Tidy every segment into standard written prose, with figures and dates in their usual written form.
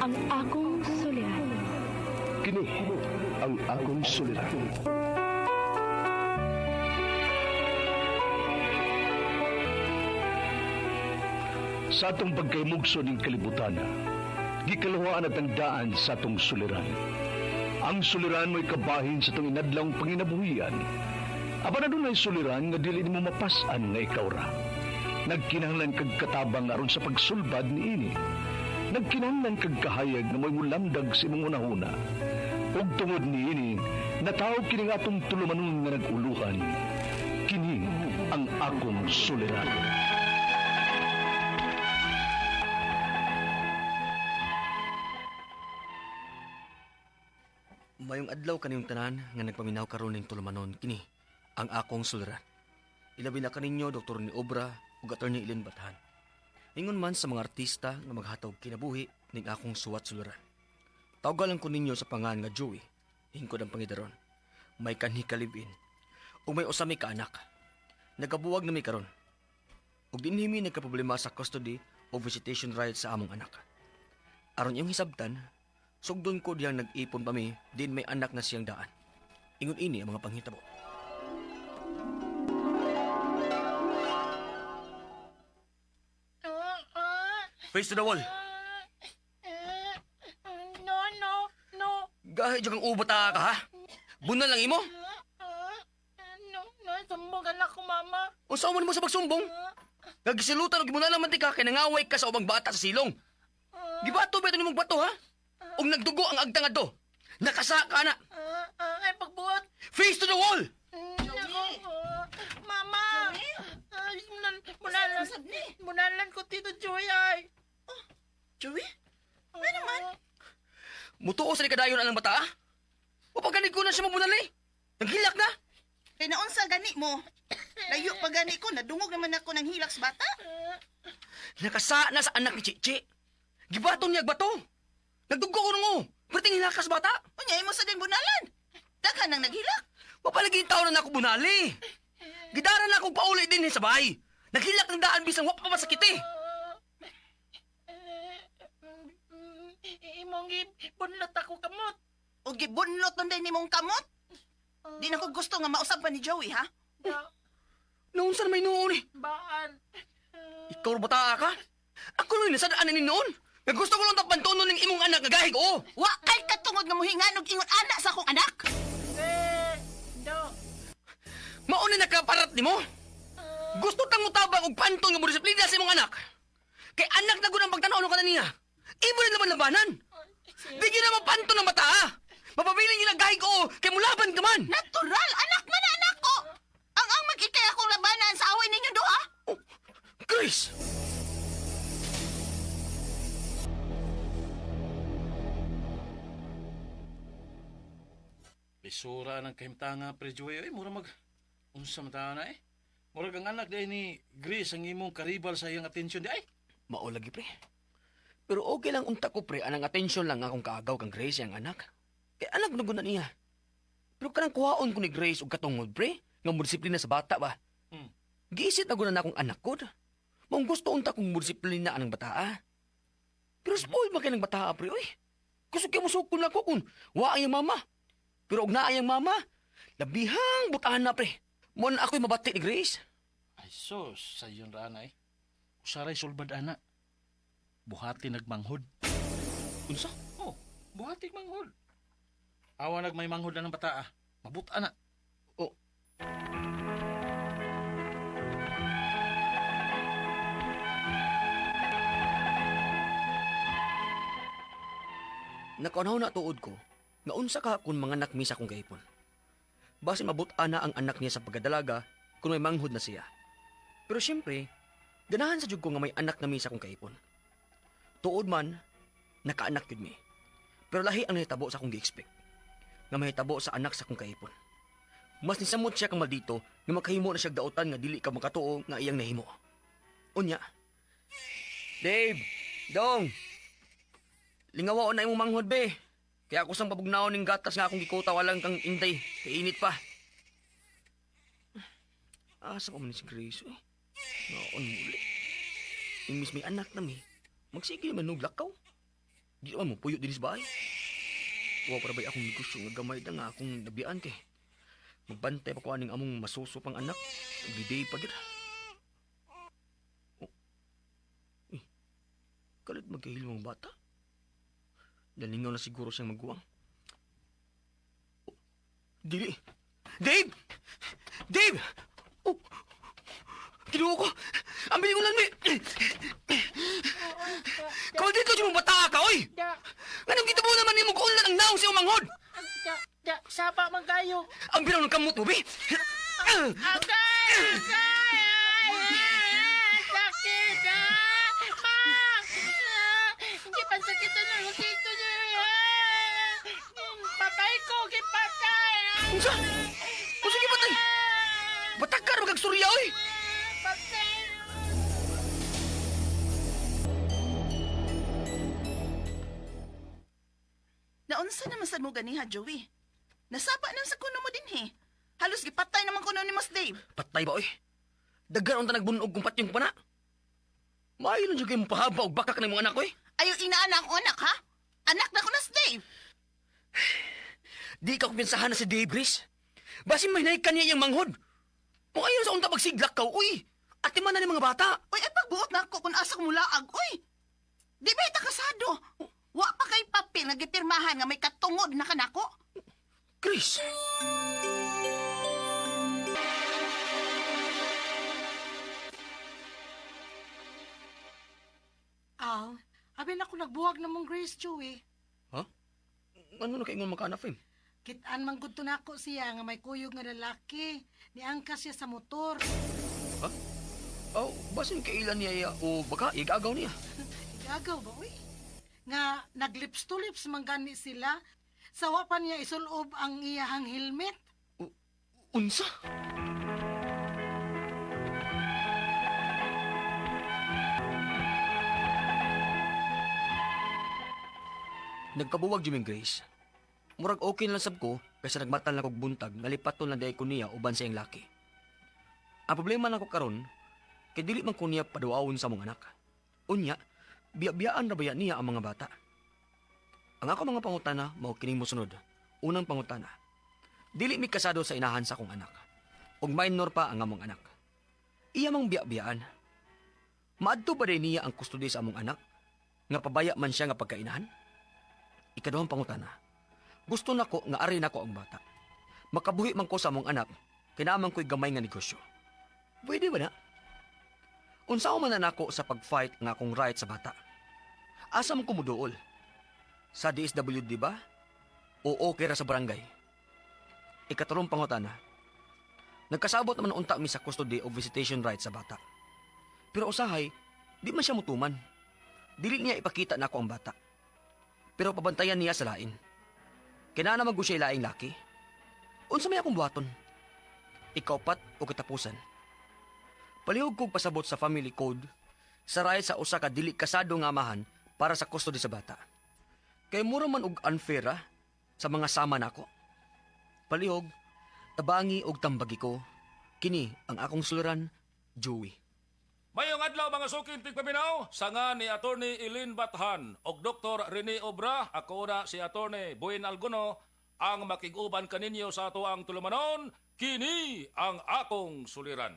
ang akong suliran. Kini ang akong suliran. Sa atong pagkaymugso ning kalibutan, gikaluhaan at ang daan sa atong suliran. Ang suliran mo'y kabahin sa atong inadlawng panginabuhian. Apan adunay suliran nga dili nimo mapas-an nga ikaw ra. Nagkinahanglan kag katabang aron sa pagsulbad niini. Nagkinahanglan kag kahayag nga mo'y mulamdag sa imong hunahuna. Ug tungod niini, nataw kini nga atong tulumanon nga nag-uluhan. Kini ang akong suliran. Mayong adlaw kaniyong tanan nga nagpaminaw karon ning tulumanon kini ang akong suliran. Ilabi na kaninyo Dr. ni Obra ug Attorney Ilin Bathan. Ingon man sa mga artista nga maghatag kinabuhi ning akong suwat suliran. Tawgalan ko ninyo sa pangan nga Joey, hingkod ang pangidaron. May kanhi kalibin ug may usa mi ka anak. Nagabuwag na mi karon. Ug dinhi mi nagkaproblema sa custody o visitation rights sa among anak. Aron iyong hisabtan, sugdon ko diyang nag-ipon pa mi, din may anak na siyang daan. Ingon ini ang mga panghitabo. Face to the wall. No, no, no. Gahi dyan kang ubata ka ha? Bunan lang imo? No, no, sumbong anak ko, mama. Unsa man mo sa pagsumbong? Gagisilutan og gibunan man ti ka kay nangaway ka sa ubang bata sa silong. Gibato ba ito nimong bato ha? Ug nagdugo ang agtang adto. Nakasa ka na. Ay, pagbuhat. Face to the wall. Nako, mama. Ay, munalan, munalan ko, Tito Joy, ay. Joey? Ano naman? Mutuo sa kadayon ang bata ha? Wapaganig ko na siya mabunal eh. Naghilak na. Kay naunsa gani mo? Layo pa gani ko, nadungog naman ako ng hilak sa bata. Nakasa na sa anak ni Chichi. Gibato niya bato. Nagdugo ko nung Perting hilakas bata. Unya imo sa din bunalan. Daghan nang naghilak. Mapalagi yung tao na nako bunali. Gidara na akong pauli din eh, sa bahay. Naghilak ng daan bisan wa pa masakit eh. Imong gibunlot ako kamot. O gibunlot man day nimong kamot. Di na ko gusto nga mausab pa ni Joey, ha? Noon saan may noon eh. Baan. Ikaw ra bata ka? Ako rin nasadaan ni noon. Nga gusto ko lang tapantunon ng imong anak nga gahig oo. Wa kay katungod nga muhinganog ingon ana sa akong anak. Eh, do. Mao ni nakaparat nimo. Gusto tang mutabang og panton nga mo disiplina sa imong anak. Kay anak na gud ang pagtan-aw ka na niya. Imo rin naman labanan. Di gyud na mapanton ang bata ah. Mapabilin niya gahig oo kay mulaban ka man. Natural, anak man na anak ko. Ang mag-ikay akong labanan sa away ninyo duha. Oh, Chris! Lisura ng kahimtanga pre Joey. Ay, mura mag unsa man taon na eh. Murag ang anak di ay ni Grace ang imong karibal sa iyang atensyon di ay. Mao lagi pre. Pero okay lang unta ko pre, anang atensyon lang akong kaagaw kang Grace ang anak. Kay anak na gud na niya. Pero kanang kuhaon ko ni Grace og katungod pre, nga mo disiplina sa bata ba. Giisit na gud na akong anak ko. Maong gusto unta kong mo disiplina anang bata ah. Pero spoil man kay ng bata ah, pre oy. Kusog kay musukol na ko kun wa ang iyang mama. Pero og naa ang mama, labihang butahan na pre. Mo na ako'y mabati ni Grace. Ay sus, sayon ra na eh. Usaray sulbad ana. Buhati nagmanghod. Unsa? Oh, buhati manghod. Awa nag may manghod na ng bata ah. Mabuta na. Oh. Nakaunaw na tuod ko nga unsa ka kung mga anak mi sa akong kaipon. Base mabuta na ang anak niya sa pagkadalaga kung may manghod na siya. Pero siyempre, ganahan sa jud ko nga may anak na mi sa akong kaipon. Tuod man, nakaanak yun mi. Pero lahi ang nahitabo sa akong gi-expect. Nga mahitabo sa anak sa akong kaipon. Mas nisamot siya kang maldito nga makahimo na siya dautan nga dili ka makatuo nga iyang nahimo. Unya. Dave, Dong. Lingawaon na imong manghod be. Kaya ako sang pabugnaon ning gatas nga akong gikuta walang kang inday. Kay init pa. Asa pa man ni si Grace eh. Naon muli. Imbis may anak na mi. Magsige man og lakaw. Di naman mo puyo din sa bahay. Wa para ba'y akong negosyo nga gamay na nga akong nabiyaan kay. Magbantay pa ko aning among masuso pang anak. Everyday pa gyud. Oh. Eh, kalit magkahilwang bata. Nalingaw na siguro siyang maguwang. Oh, dili. Dave! Dave! Oh! Kinuha ko! Ang biling ulan, mi! Kawal dito yung bata ka, oy! Da, Anong gitabo naman ni mong ulan ang naong sa umanghod? da, da, sapa man kayo. Ang biraw ng kamot mo, bi! Agay! Agay! Ay, sakit! Ah! Ma! Ah! Hindi pa sakit na dito niya. Ah! Patay ko! Gipatay! Ah! Unsa? Unsa gipatay? Batakar magkag surya, oy! Patay! Naunsa naman sad mo ganiha, Joey? Nasapa na sa kuno mo dinhi. Halos gipatay naman kuno ni Mas Dave. Patay ba, oy? Daghan unta nagbunog kung patyong pa na. Maayo lang dyan kayo pahaba og bakak ng mga anak, oy. Ayaw inaan ako anak, ha? Anak na ko na si Dave. Di ka kumpiyansahan na si Dave, Chris. Basin may naik kaniya iyang manghod. Kung ayaw sa unta pagsiglak ka, uy! Ati man na ni mga bata. Uy, ay pagbuot na ako kung asa ko mulaag, uy. Di ba ita kasado? Wa pa kay papel nga gipirmahan nga may katungod na kanako. Chris! Aw, abi na ko nagbuwag na mong Grace Chewy. Ha? Ano na kaingon magkaanak, Fem? Kitaan man gud to nako siya nga may kuyog nga lalaki. Niangkas siya sa motor. Ha? Oh, basin kailan niya iya, o baka igagaw niya. Igagaw ba uy? Nga naglips to lips man gani sila. Sawa pa niya isulob ang iyahang helmet. Unsa? Nagkabuwag Jimmy Grace. Murag okay na lang sab ko kaysa nagmatal na kog buntag nalipaton lang dahil ko niya uban sa iyang laki. Ang problema na ko karon kay dili man ko niya paduawon sa mong anak. Unya, biya-biyaan ra baya niya ang mga bata. Ang ako mga pangutana mao kining mosunod. Unang pangutana. Dili mi kasado sa inahan sa akong anak. Ug minor pa ang among anak. Iya mang biya-biyaan. Maadto ba day niya ang kustodi sa among anak? Nga pabaya man siya nga pagkainahan? Ikaduhang pangutana. Gusto nako nga ari nako ang bata. Makabuhi man ko sa among anak, kinamang ko'y gamay nga negosyo. Pwede ba na? Unsa man na nako sa pag-fight nga akong right sa bata? Asa man ko muduol? Sa DSWD ba? O okay ra sa barangay? Ikatulong pangutana. Nagkasabot naman unta mi sa custody o visitation rights sa bata. Pero usahay, di man siya mutuman. Dili niya ipakita na ako ang bata. Pero pabantayan niya sa lain. Kinana man siya laing laki. Unsa may akong buhaton? Ikaupat o katapusan. Palihog kog pasabot sa family code sa right sa usa ka dili kasado nga amahan para sa custody sa bata. Kay mura man og unfair ah, sa mga sama nako. Palihog, tabangi og tambagi ko. Kini ang akong suluran, Joey. Mayong adlaw mga suking tigpaminaw, sanga ni Attorney Eileen Bathan og Dr. Rene Obra, ako na si Attorney Buin Alguno ang makig-uban kaninyo sa ato ang tulumanon, kini ang akong suliran.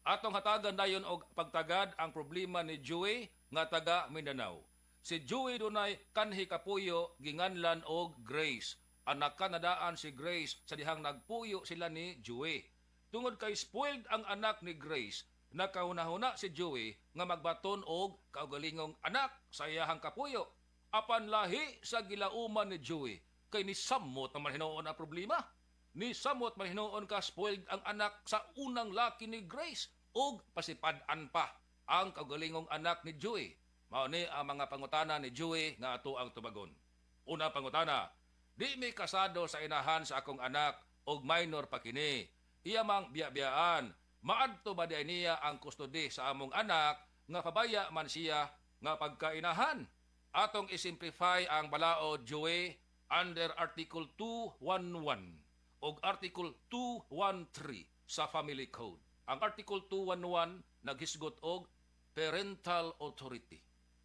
Atong hatagan dayon og pagtagad ang problema ni Joey nga taga Mindanao. Si Joey dunay kanhi kapuyo ginganlan og Grace. Anak kanadaan si Grace sa dihang nagpuyo sila ni Joey. Tungod kay spoiled ang anak ni Grace, nakahuna-huna si Joey nga magbaton og kaugalingong anak sa iyahang kapuyo. Apan lahi sa gilauman ni Joey kay nisamot naman hinuon ang problema. Nisamot man hinuon ka spoiled ang anak sa unang laki ni Grace ug pasipad-an pa ang kaugalingong anak ni Joey. Mao ni ang mga pangutana ni Joey nga ato ang tubagon. Una pangutana, di mi kasado sa inahan sa akong anak og minor pa kini. Iya mang biya-biyaan. Maadto ba di niya ang kustodi sa among anak nga pabaya man siya nga pagkainahan? Atong isimplify ang balaod Joey under Article 211 og Article 213 sa Family Code. Ang Article 211 naghisgot og parental authority.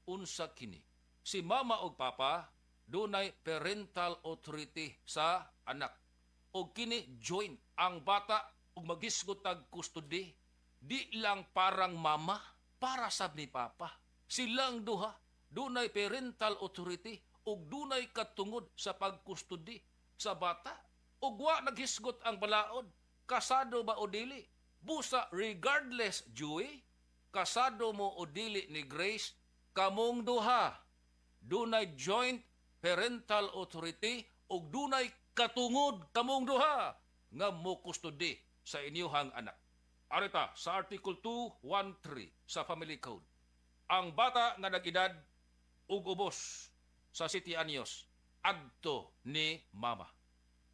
Unsa kini? Si mama og papa dunay parental authority sa anak. Og kini joint ang bata og maghisgot tag custody, di lang parang mama, para sab ni papa. Silang duha dunay parental authority ug dunay katungod sa pagkustody sa bata. Ug wa naghisgot ang balaod, kasado ba o dili. Busa regardless, Joey, kasado mo o dili ni Grace, kamong duha dunay joint parental authority ug dunay katungod kamong duha nga mo kustody sa inyuhang anak. Arita sa Article 213 sa Family Code. Ang bata nga nag-edad ug ubos sa 7 anyos adto ni mama.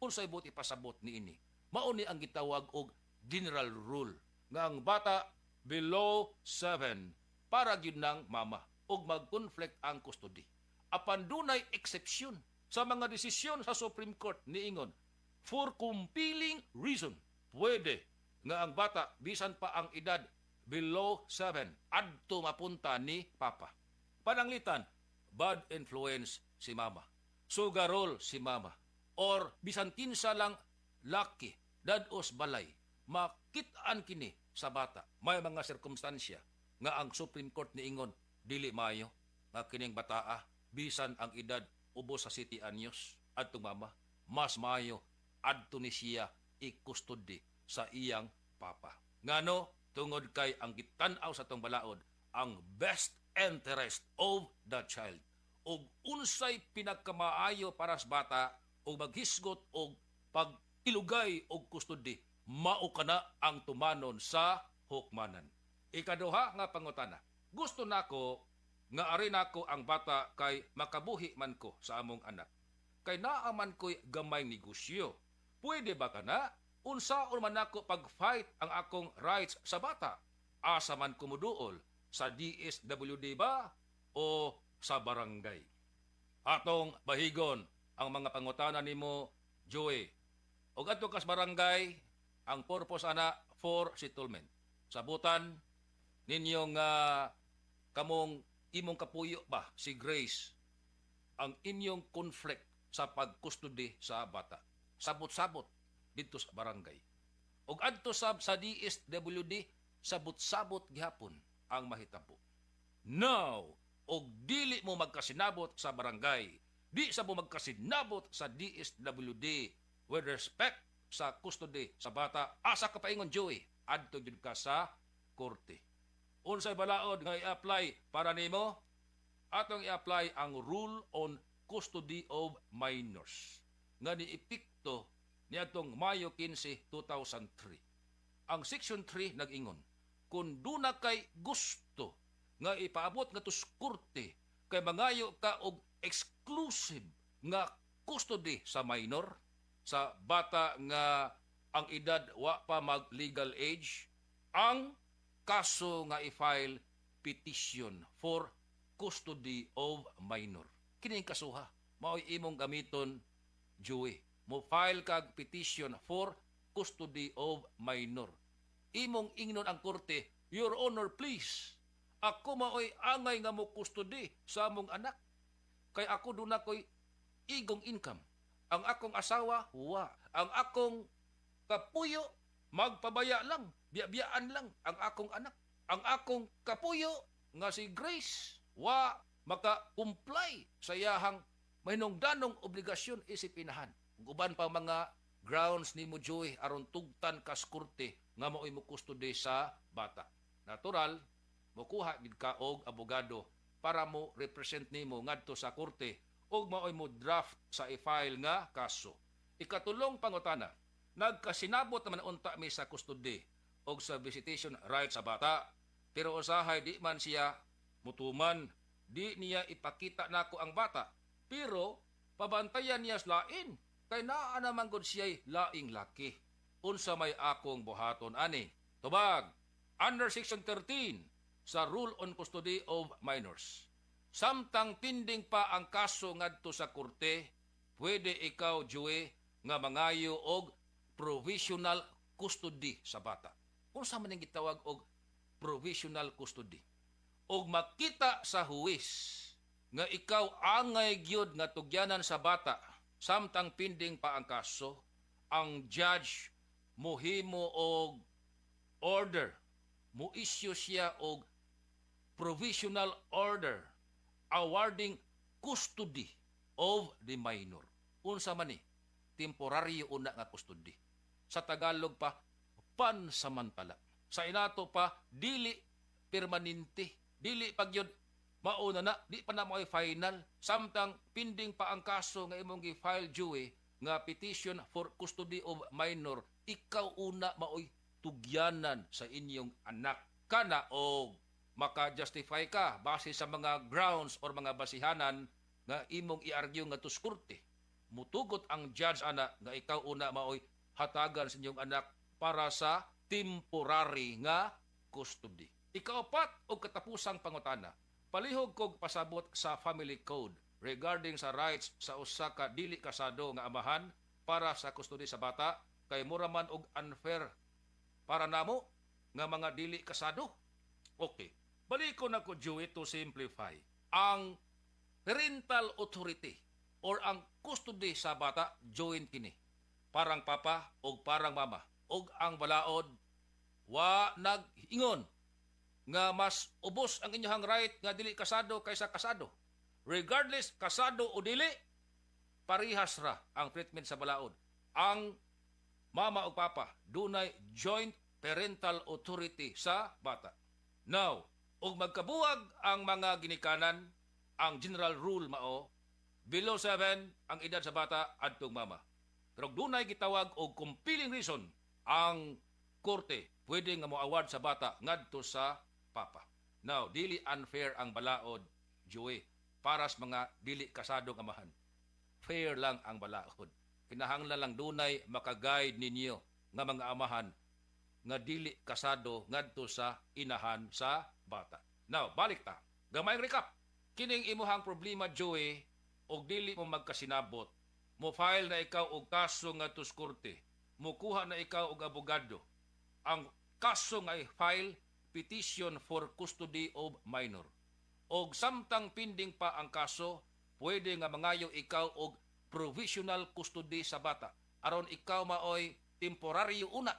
Unsay buot ipasabot niini? Mao ni ang gitawag og general rule nga ang bata below 7 para gyud ng mama ug mag-conflict ang custody. Apan dunay exception sa mga desisyon sa Supreme Court, niingon for compelling reason pwede nga ang bata bisan pa ang edad below 7 adto mapunta ni papa. Pananglitan bad influence si mama, sugarol si mama, or bisan kinsa lang laki dad-os balay, makit-an kini sa bata. May mga sirkumstansya nga ang Supreme Court niingon dili maayo nga kining bataa bisan ang edad ubos sa 7 anyos adtong mama, mas maayo adto ni siya i-custody sa iyang papa. Ngano? Tungod kay ang gitan-aw sa tong balaod ang best interest of the child ug unsay pinakamaayo para sa bata ug maghisgot og pag-ilugay og custody, mao kana ang tumanon sa hukmanan. Ikaduha nga pangutana. Gusto nako nga ari nako ang bata kay makabuhi man ko sa among anak. Kay naa man ko'y gamay negosyo. Pwede ba kana? Unsaon man nako pag-fight ang akong rights sa bata? Asa man ko moduol? Sa DSWD ba o sa barangay? Atong bahigon ang mga pangutana nimo, Joey. Og adto kas barangay, ang purpose ana for settlement. Sabutan ninyo nga kamong imong kapuyo ba si Grace ang inyong conflict sa pagkustody sa bata. Sabot-sabot didto sa barangay. Og adto sab sa DSWD, sabot-sabot gihapon ang mahitabo. Now, og dili mo magkasinabot sa barangay, di sa mo magkasinabot sa DSWD with respect sa custody sa bata, asa ka paingon, Joey? Adto jud ka sa korte. Unsay balaod nga i-apply para nimo? Atong i-apply ang Rule on Custody of Minors nga niepekto niadtong Mayo 15, 2003. Ang Section 3 nag-ingon, kung duna kay gusto nga ipaabot nga sa korte kay mangayo ka og exclusive nga custody sa minor, sa bata nga ang edad wa pa mag legal age, ang kaso nga i-file, petition for custody of minor. Kini ang kasuha mao'y imong gamiton, Joey. Mo file kag petition for custody of minor. Imong ingnon ang korte, "Your Honor, please, ako maoy angay nga mo custody sa among anak kay ako duna ko'y igong income. Ang akong asawa, wa. Ang akong kapuyo, magpabaya lang, biyabiyaan lang ang akong anak. Ang akong kapuyo nga si Grace, wa maka-comply sa iyahang mahinungdanong obligasyon isip inahan." Uban pa mga grounds nimo, Joy, aron tugtan kas korte nga mao'y mo custody sa bata. Natural, mokuha gid ka og abogado para mo represent nimo ngadto sa korte ug mao'y mo draft sa i-file nga kaso. Ikatulong pangutana, nagkasinabot naman unta mi sa custody og sa visitation rights sa bata, pero usahay di man siya mutuman, di niya ipakita nako ang bata, pero pabantayan niya sa lain kay naa naman gud siya'y laing laki. Unsa may akong buhaton ani?" Tubag, under Section 13 sa Rule on Custody of Minors. Samtang pending pa ang kaso ngadto sa korte, pwede ikaw, Joey, nga mangayo og provisional custody sa bata. Unsa man ang gitawag og provisional custody? Og makita sa huwes nga ikaw angay gyud nga tugyanan sa bata samtang pending pa ang kaso, ang judge mohimo og order, mo issue siya og provisional order awarding custody of the minor. Unsa man ni? Temporaryo una nga custody. Sa Tagalog pa, pansamantala. Sa inato pa, dili permanente. Dili pag yun, mauna na, di pa na mo final. Samtang pending pa ang kaso nga imong gi-file, Joey, nga petition for custody of minor, ikaw una maoy tugyanan sa inyong anak. Kana og maka-justify ka base sa mga grounds or mga basihanan nga imong i-argue nga korte. Mutugot ang judge ana nga ikaw una maoy hatagan sa inyong anak para sa temporary nga custody. Ikaapat og katapusang pangutana. Palihog kog pasabot sa family code regarding sa rights sa usa ka dili kasado nga amahan para sa custody sa bata kay mura man og unfair para namo nga mga dili kasado. Okay. Baliko na ko, Joey, to simplify. Ang parental authority or ang custody sa bata, joint kini. Parang papa o parang mama. Og ang balaod, wa nag-ingon nga mas ubos ang inyong right nga dili kasado kaysa kasado. Regardless kasado o dili, parihas ra ang treatment sa balaod. Ang mama o papa dunay joint parental authority sa bata. Now, ug magkabuwag ang mga ginikanan, ang general rule mao below 7 ang edad sa bata adtong mama. Pero dunay gitawag og compelling reason ang korte, pwede nga mo-award sa bata ngadto sa papa. Now, dili unfair ang balaod, Joey, para sa mga dili kasadong amahan. Fair lang ang balaod. Kinahanglan lang dunay makaguide ninyo nga mga amahan nga dili kasado ngadto sa inahan sa bata. Now, balik ta. Gamayng recap. Kining imuhang problema, Joey, og dili mo magkasinabot. Mo file na ikaw og kaso nga korte. Mukuha na ikaw og abogado. Ang kaso nga i-file, petition for custody of minor. Og samtang pending pa ang kaso, pwede nga mangayo ikaw og provisional custody sa bata. Aron ikaw maoy temporaryo una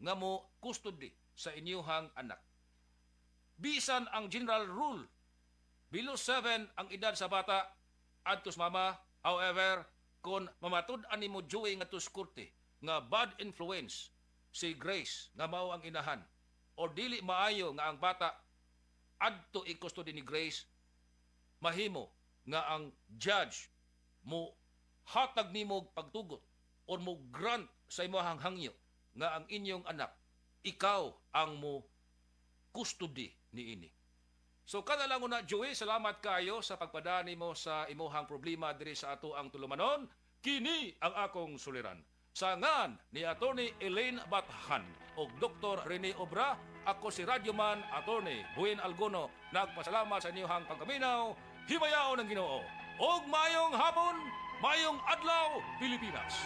nga mo custody sa inyuhang anak. Bisan ang general rule, below 7 ang edad sa bata adtos mama, however, kung mamatud-an nimo, Joey, nga korte nga bad influence si Grace nga mao ang inahan or dili maayo nga ang bata adto i-custody ni Grace, mahimo nga ang judge mo hatag nimo og pagtugot or mo grant sa imong hangyo nga ang inyong anak, ikaw ang mo custody niini. So kada lang una, Joey, salamat kayo sa pagpadani mo sa imuhang problema diri sa ato ang tulumanon. Kini ang akong suliran. Sa ngan ni Attorney Elaine Bathan ug Dr. Rene Obra, ako si Radyoman Attorney Buin Alguno. Nagpasalamat sa inyong pagkaminaw. Himayaon ang Ginoo. Og mayong hapon, mayong adlaw, Pilipinas.